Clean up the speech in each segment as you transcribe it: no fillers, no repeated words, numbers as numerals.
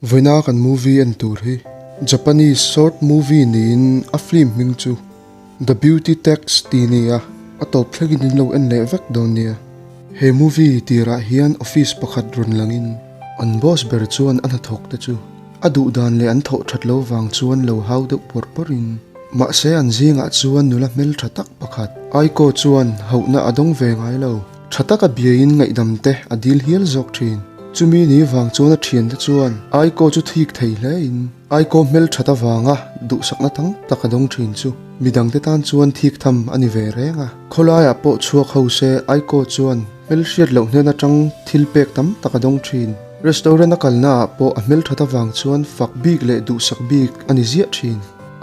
Vawiina kan movie en tur hi Japanese short movie niin a film hming chu The Beauty Tax tih a ni a, a tawp thlengin in lo en leh vek dawn nia. He movie tirah hian office pakhat rawn langin an boss ber chuan a hnathawk te chu a duh dan leh an thawh that lo vang chuan lo hau deuh pawrh pawrhin mahse an zingah chuan nula hmeltha tak pakhat Aiko chuan hauhna a dawng ve ngai lo. Tha taka biain ngaihdam te a dil hial zawk thin. Chumi ni vang chuan a thiante chuan Aiko chu thik thei hle in Aiko hmel that avanga duhsakna tam tak a dawng thin chu midangte tan chuan thik tham a ni ve reng a. Khawlaiah pawh chhuak ho se Aiko chuan hmel hriat loh hnen atang thil pek tam tak a dawng thin. Restaurant a kalna ah pawh a hmel that avang chuan fak bik leh duhsak bik a ni ziah thin.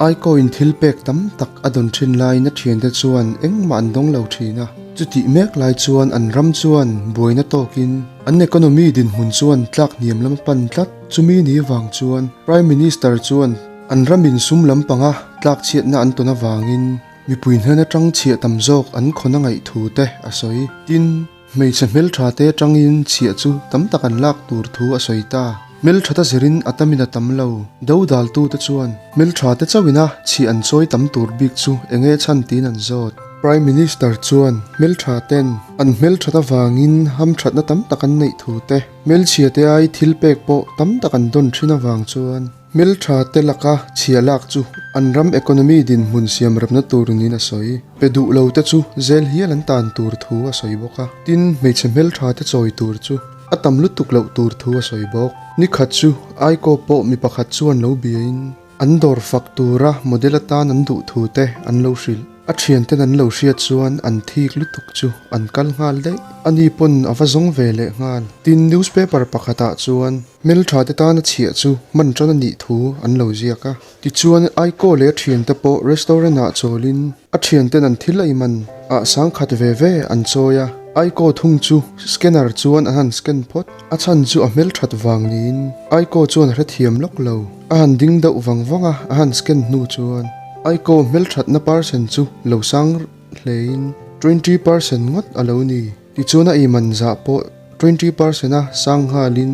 Aiko in thil pek tam tak a dawn thin laiin a thiante chuan engmah an dawng lo thin a. Chutih mek lai chuan an ram chuan buaina tawkin an economy dinhmun chuan tlak hniam lam a pan tlat. Chumi ni vang chuan Prime Minister chuan an ramin sum lampanga tlak chhiatna an tawn avangin mipui hnen atang chhiah tam zawk an khawn a ngaih thu te a sawi. Tin, Hmeichhe hmeltha te atangin chhiah chu tam tak an lak tur thu a sawi ta. Hmeltha ta zirin a tamin a tam lo. Dodaltu te chuan hmeltha te chauhin a chhiah an chawi tam tur bik chu enge chhan tiin an zawt. Prime Minister chuan hmeltha ten an hmelthat avangin hamthatna tam tak an neih thu te, hmelchhia te ai thil pek pawh tam tak an dawn thin avang chuan, Hmeltha te laka chhia lak chu an ram economy dinhmun siam remna tur niin a sawi. Pe duh lo te chu zel hial an tan tur thu a sawi bawk a. Tin, hmeichhe hmeltha te chawi tur chu a tam lutuk loh tur thu a sawi bawk. Ni khat chu Aiko pawh mi pakhat chuan lo biain an dawr fak tura model atan an duh thu te an lo hrilh. A thianten an lo hriat chuan an thik lutuk chu an kal nghal daih. Ani pawn a va zawng ve leh nghal. Tin, newspaper pakhatah chuan hmeltha te tana chhiah chu hman tan a nih thu an lo ziak a. Tichuan, Aiko leh a thiante pawh restaurant ah chawlin a thianten an thil ei man ah sangkhat ve ve an chawi a. Aiko thung chu scanner chuan an han scan phawt. A chhan chu a hmelthat vang niin Aiko chuan a hrethiam lawk lo. A han ding deuh vang vang a, a han scan hnu chuan Aiko hmelthatna percent chu lo sang hlein 20% ngawt a lo ni. Tichuan a eiman zah pawh 20% a sang nghalin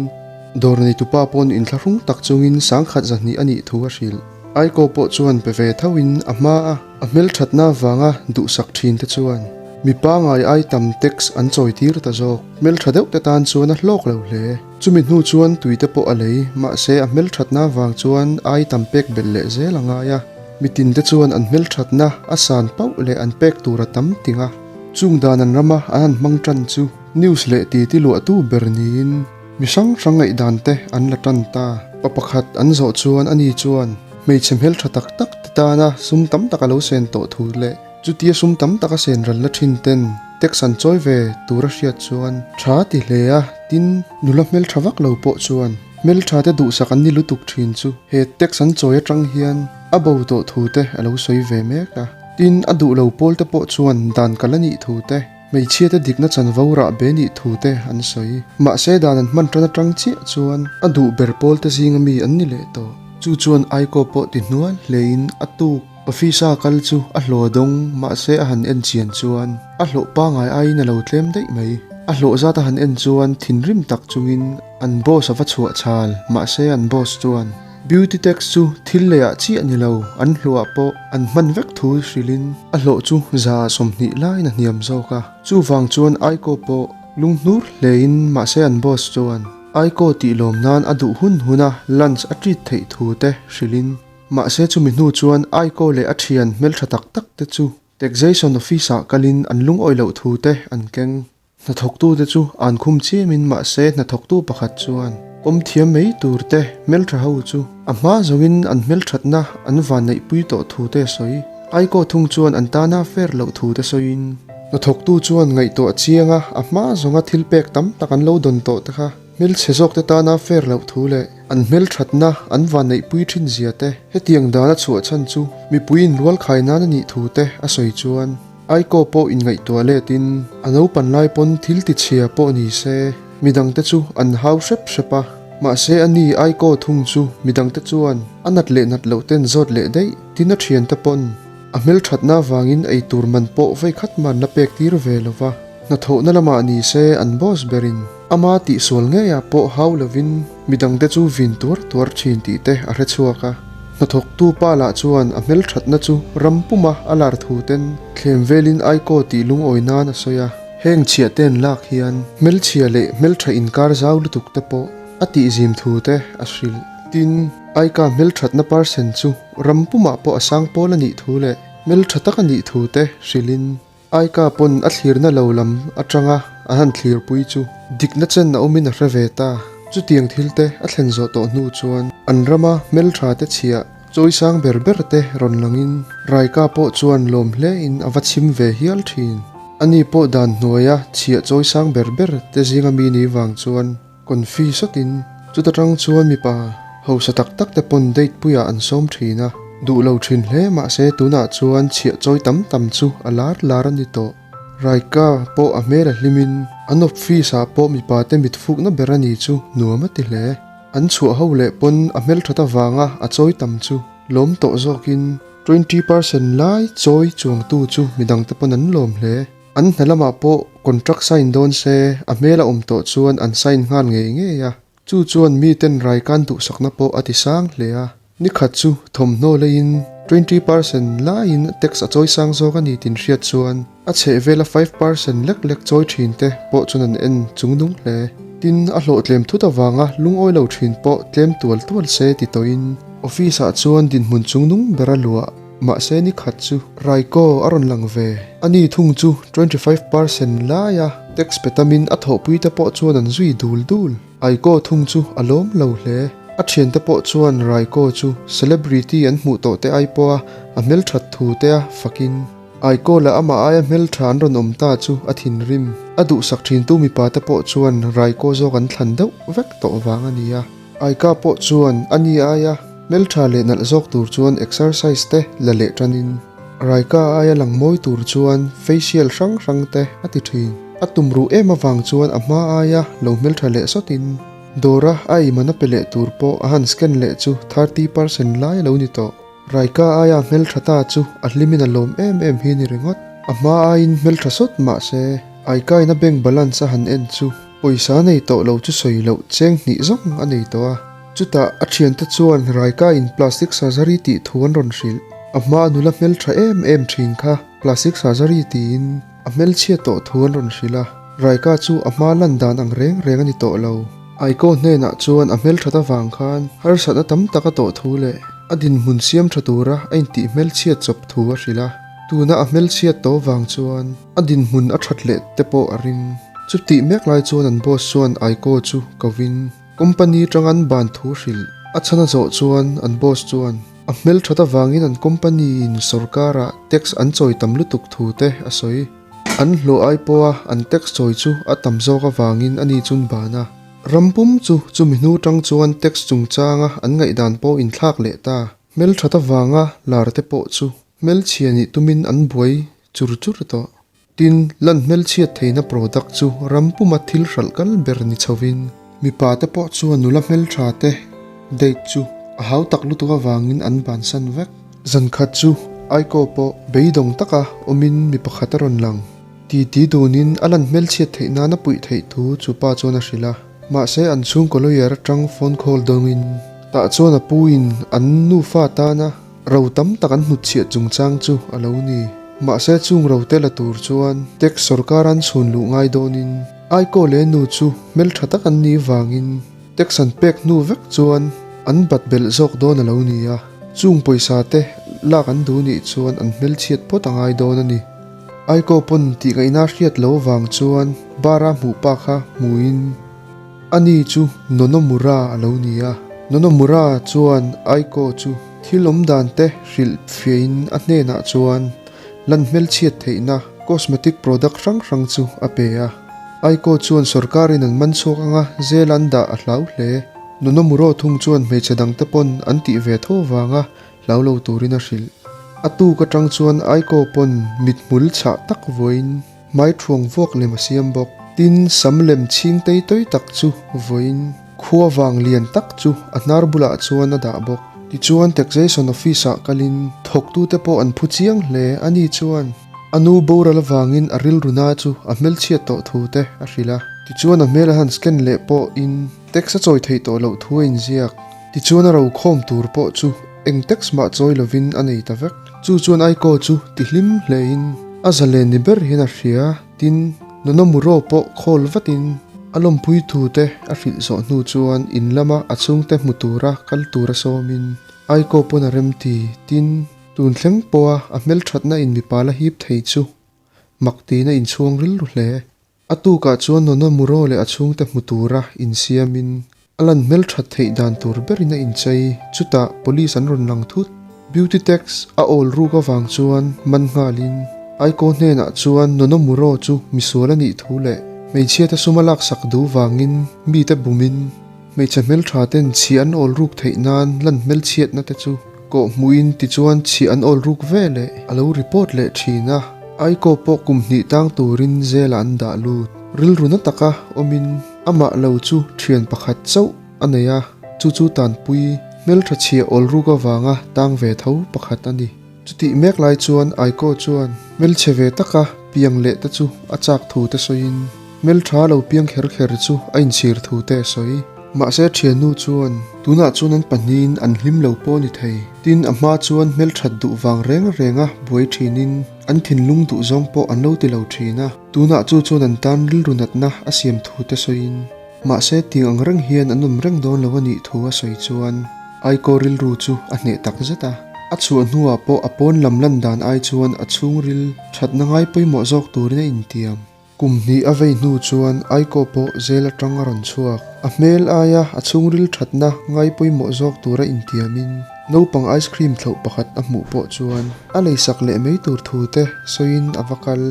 dawr neitupa pawn inthlahrung tak chungin sangkhat zahnih a nih thu a hrilh. Aiko pawh chuan pe ve thoin a hma a, a hmelthatna vanga duhsak thin te chuan mi pangai ai tam tax an chawi tir ta zawk. Hmeltha deuh te tan chuan a hlawk lo hle. Chumi hnu chuan tui te pawh a lei, mahse a hmelthatna vang chuan ai tam pek belh leh zel a ngai a. Mitin te chuan an hmelthatna a san pauh leh an pek tur a tam ting a. Chung dan an rama an han hmang tan chu news leh titi luahtu ber niin mi hrang hrang ngaihdan te an la tan ta. Pa pakhat an zawh chuan ani chuan hmeichhe hmeltha tak tak te tana sum tam tak a lo sen tawh thu leh Chutia sum tam taka sen ralna thin ten tax an chawi ve tur a hriat chuan tha ti hle a, tin nula hmeltha vak lo pawh chuan hmeltha te duhsak an ni lutuk thin chu he tax an chawi atang hian a bo tawh thu te a lo sawi ve mek a, tin a duh lo pawl te pawh chuan dan kal a nih thu te, hmeichhia te dikna chanvo rah be nih thu te an sawi. Mahse dan an hman tan atang chiah chuan a duh ber pawl te zinga mi an ni leh tawh. Chu chuan Aiko pawh ti hnual hlein a tuk. Office-a kal chu a hlawh dawng mahse a han en chian chuan a hlawh pangai aiin a lo tlem daih mai. A hlawh zat a han en chuan thinrim tak chungin an boss a va chhuah chhal mahse an boss chuan beauty tax chu thil leiah chiah ni lo an hlawhah pawh an hman vek thu hrilhin a hlawh chu 20% laiin a hniam zawk a. Chuvang chuan Aiko pawh lunghnur hlein mahse an boss chuan Aiko tih lawm nan a duh hun huna lunch a treat theih thu te hrilhin Mahse chumi hnu chuan Aiko leh a thian hmeltha tak tak te chu Taxation Office ah kalin an lungawi loh thu te an keng. Hnathawktu te chu an khum chiamin mahse hnathawktu pakhat chuan pawm thiam mai tur te hmeltha ho chu a hma zawngin an hmelthatna an vanneihpui tawh thu te a sawi. Aiko thung chuan an tana fair loh thu te sawiin hnathawktu chuan ngaihtuah chianga a hma zawnga thil pek tam tak an lo dawn tawh te kha hmelchhe zawk te tana fair loh thu leh An hmelthatna an vanneihpui thin zia te, hetiang dan a chhuah chhan chu mipui inrual khai nan a nih thu te a sawi chuan Aiko pawh inngaihtuah letin a naupan lai pawn thil ti chhia pawh ni se midangte chu an hau hrep hrep a, mahse a ni Aiko thung chu midangte chuan a nat leh nat loh ten zawt leh daih tin a thiante pawn a hmelthatna avangin eitur man pawh vei khat man la pek tir ve lo va, hnathawhna lamah ni se an boss berin. Ama tihsual ngeiah pawh hau lovin midangte chu vin tuar tuar thin tih te a hre chhuak a. Hnathawktu pa lah chuan a hmelthatna chu ram puma a lar thu ten thlem velin Aiko tih lungawi nan a sawi a. Heng chhiah te an lak hian hmelchhia leh hmeltha inkar zau lutuk te pawh a tihzim thu te a hrilh. Tin, Aika hmelthatna percent chu ram pumah pawh a sang pawl a nih thu leh hmeltha tak a nih thu te hrilhin Aika pawn a thlirna lo lam atanga a han thlirpui chu dikna chen a awmin a hre ve ta. Chutiang thil te a thlen zawh tawh hnu chuan an rama hmeltha te chhiah chawisang ber ber te rawn langin Raika pawh chuan lawm hlein a va chhim ve hial thin. Ani pawh dan hnuaia chhiah chawisang ber ber te zinga mi ni vang chuan Confi sawtin chuta tang chuan mipa hausa tak tak te pawn date puiah an sawm thin a, duh lo thin hle mahse tunah chuan chhiah chawi tam tam chu a lar lar a ni tawh. Raika pawh a hmel a hlimin an office ah pawh mipa te mit fukna ber a ni chu nuam a ti hle. An chhuah ho leh pawn a hmelthat avanga a chawi tam chu lawm tawh zawkin 20% lai chawi chuangtu chu midangte pawn an lawm hle. An hna lamah pawh contract sign dawn se a hmel a awm tawh chuan an sign nghal ngei ngei a, chu chuan miten raikan duhsakna pawh a ti sang hle a. Ni khat chu thawmhnaw leiin 20% laiin tax a chawi sang zawk a ni tin hriat chuan a chhehvela 5% lek lek chawi thin te pawh chuan an en chung nung hle. Tin, a hlawhtlem thut avanga lungawi lo thin pawh tlem tual tual se ti tawhin office ah chuan dinhmun chung nung ber a luah. Mahse ni khat chu Raiko a rawn lang ve. Ani thung chu 25% laia tax pe tamin a thawhpui te pawh chuan an zui dul dul. Aiko thung chu a lawm lo hle. A thiante pawh chuan Raiko chu celebrity an hmuh tawh te ai pawha a hmelthat thu te a fakin Aiko leh amah aia hmeltha an rawn awm ta chu a thinrim. A duhsak thintu mipa te pawh chuan Raiko zawk an thlan deuh vek tawh vang a nia. Aika pawh chuan a ni aia hmeltha leh nalh zawk tur chuan exercise te la leh tanin Raika aia lang mawi tur chuan facial hrang hrang te a ti thin. A tum ruh em avang chuan a hma aia lo hmeltha leh sawtin dawra a eiman a pe leh tur pawh a han scan leh chu 30% lai a lo ni tawh. Raika aia hmeltha ta chu a hlimin a lawm em em hi ni ringawt. A hma aiin hmeltha sawt mah se Aikain a bank balance a han en chu Pawisa nei tawh lo chu sawi loh cheng hnih zawng a nei tawh a. Chutah a thiante chuan Raika in plastic surgery tih thu an rawn hrilh. A hma nula hmeltha em em thin kha plastic surgery tiin a hmelchhia tawh thu an rawn hrilh a. Raika chu a hma lan dan ang reng reng a ni tawh lo. Aiko hnenah chuan a hmelthat avang khan harsatna tam tak a tawh thu leh a dinhmun siam tha tura a intih hmelchhiat chawp thu a hrilh a. Tuna a hmelchhiat tawh vang chuan A dinhmun a that leh te pawh a ring. Chutih mek lai chuan an boss chuan Aiko chu kovin company tang an ban thu hrilh. A chhan a zawh chuan an boss chuan a hmel that avangin an company in sorkar ah tax an chawi tam lutuk thu te a sawi. An hlawh ai pawha an tax chawi chu a tam zawk avangin ani chun ban a. Ram pum chu chumi hnu tang chuan tax chungchanga an ngaihdan pawh inthlak leh ta. Hmelthat avanga lar te pawh chu hmelchhia nih tumin an buai chur chur tawh. Tin, lan hmelchhiat theihna product chu ram puma thil hralh kal ber ni chhovin, mipa te pawh chuan nula hmeltha te date chu a hau tak lutuk avangin an bansan vek. Zan khat chu Aiko pawh beidawng taka awmin mi pakhat a rawn lang. Titi dunin a lan hmelchhiat theih nan a puih theih thu chu pa chuan a hrilh a. Mahse an chhungkaw lawyer atang phone call dawngin tah chuan a puin an nufa tana Ro tam tak an hnutchhiah chungchang chu a lo ni. Mahse chung ro te la tur chuan tax sorkar an chhun luh ngai dawnin Aikaw leh nu chu hmeltha tak an nih vangin tax an pek hnu vek chuan an bat belh zawk dawn a lo ni a, chung pawisa te lak an duh nih chuan an hmelchhiat phawt a ngai dawn a ni. Aikaw pawn tih ngaihna hriat lo vang chuan bar a hmuh pa kha hmuin Ani chu Nonomura a lo ni a. Nonomura chuan Aiko chu thil awm dan te hrilh fiahin a hnenah chuan lan hmelchhiat theihna cosmetic product hrang hrang chu a pe a. Aiko chuan sorkarin an man chhuak anga zel an dah a hlau hle. Nonomuro thung chuan hmeichhe dangte pawn an tih ve tho vanga hlau lo turin a hrilh. A tuk atang chuan Aiko pawn mithmul chhah tak vawiin Hmai thuang vuak lem a siam bawk. Tin, sam lem chhing tei tawi tak chu vawiin khua vang lian tak chu a hnar bulah chuan a dah bawk. Tichuan Taxation Office ah kalin thawktute pawh an phu chiang hle. Ani chuan a nu boral avangin a rilru na chu a hmelchhiat tawh thu te a hrilh a. Tichuan a hmel a han scan leh pawhin tax a chawi theih tawh loh thu a inziak. Tichuan a rokhawm tur pawh chu eng tax mah chawi lovin a nei ta vek. Chu chuan Aiko chu ti hlim hlein a zalen ni ber hian a hria. Tin, Nonomuro pawh khawl vatin a lawmpui thu te a hrilh zawh hnu chuan in lama a chhungte hmu tura kal tura sawmin Aiko pawn a remti. Tin, tun thleng pawha a hmelthatna in mipa la hip thei chu mak tiin a inchhuang rilru hle. A tukah chuan Nonomuro leh a chhungte hmu tura insiamin a lan hmelthat theih dan tur berin a inchei. Chutah police an rawn lang thut. Beauty tax a awl ruk avang chuan man nghalin Aiko hnenah chuan Nonomuro chu misual a nih thu leh hmeichhiate sum a laksak duh vangin mite bumin Hmeichhe hmeltha ten chhi an awl ruk theih nan lan hmelchhiatna te chu kawh hmuhin tichuan chhi an awl ruk ve leh a lo report leh thin a. Aiko pawh kum hnih tang turin zela an dah lut. Rilru na taka awmin amah lo chu thian pakhat chauh a nei a, chu chu tanpui hmeltha chhia awl ruk avanga tang ve tho pakhat a ni. Chutih mek lai chuan Aiko chuan hmelchhe ve taka piang leh te chu a chak thu te sawiin hmeltha lo piang kher kher chu a inchhir thu te a sawi. Mahse thiannu chuan tunah chuan an pahnihin an hlim lo pawh a ni thei. Tin, a hma chuan hmelthat duh vang reng renga buai thinin an thinlung duh zawng pawh an lo ti lo thin a, tunah chu chuan an tan rilru natna a siam thu te sawiin mahse tiang ang reng hian an awm reng dawn lo a nih thu a sawi chuan Aiko rilru chu a hneh tak zet a. A chhuah hnuah pawh a pawn lam lan dan ai chuan a chhungril thatna ngai pawimawh zawk turin a intiam. Kum hnih a vei hnu chuan Aiko pawh zel atang a rawn chhuak. A hmel aia a chhungril thatna ngai pawimawh zawk tura intiamin naupang ice cream thlauh pakhat a hmuh pawh chuan a leisak leh mai tur thu te sawiin a va kal.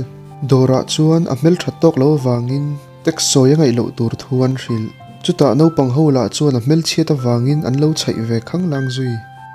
Dawrah chuan a hmel that tawk lo avangin Tax sawi a ngaih loh tur thu an hrilh. Chutah naupang ho lah chuan a hmelchhiat avangin an lo chhaih ve khanglang zui.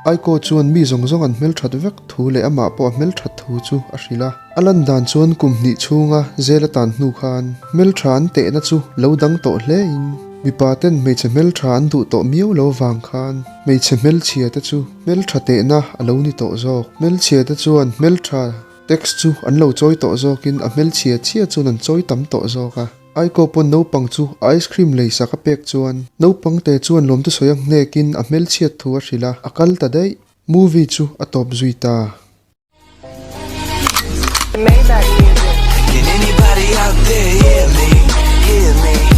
Aiko chuan mi zawng zawng an hmelthat vek thu leh amah pawh a hmelthat thu chu a hrilh a. A lan dan chuan kum hnih chhunga zel a tan hnu khan hmeltha an tehna chu lo dang tawh hlein mipa ten hmeichhe hmeltha an duh tawh miau lo vang khan hmeichhe hmelchhia te chu hmeltha tehna a lo ni tawh zawk. Hmelchhia te chuan hmeltha Tax chu an lo chawi tawh zawkin a hmelchhia chhia chuan an chawi tam tawh zawk a. Aiko pawn naupang chu ice cream lei sak a pek chuan naupang te chuan lawmte sawi a hnekin a hmelchhiat thu a hrilh a, a kal ta daih. Movie chu a tawp zui ta. Maybach music. Can anybody out there hear me? Hear me?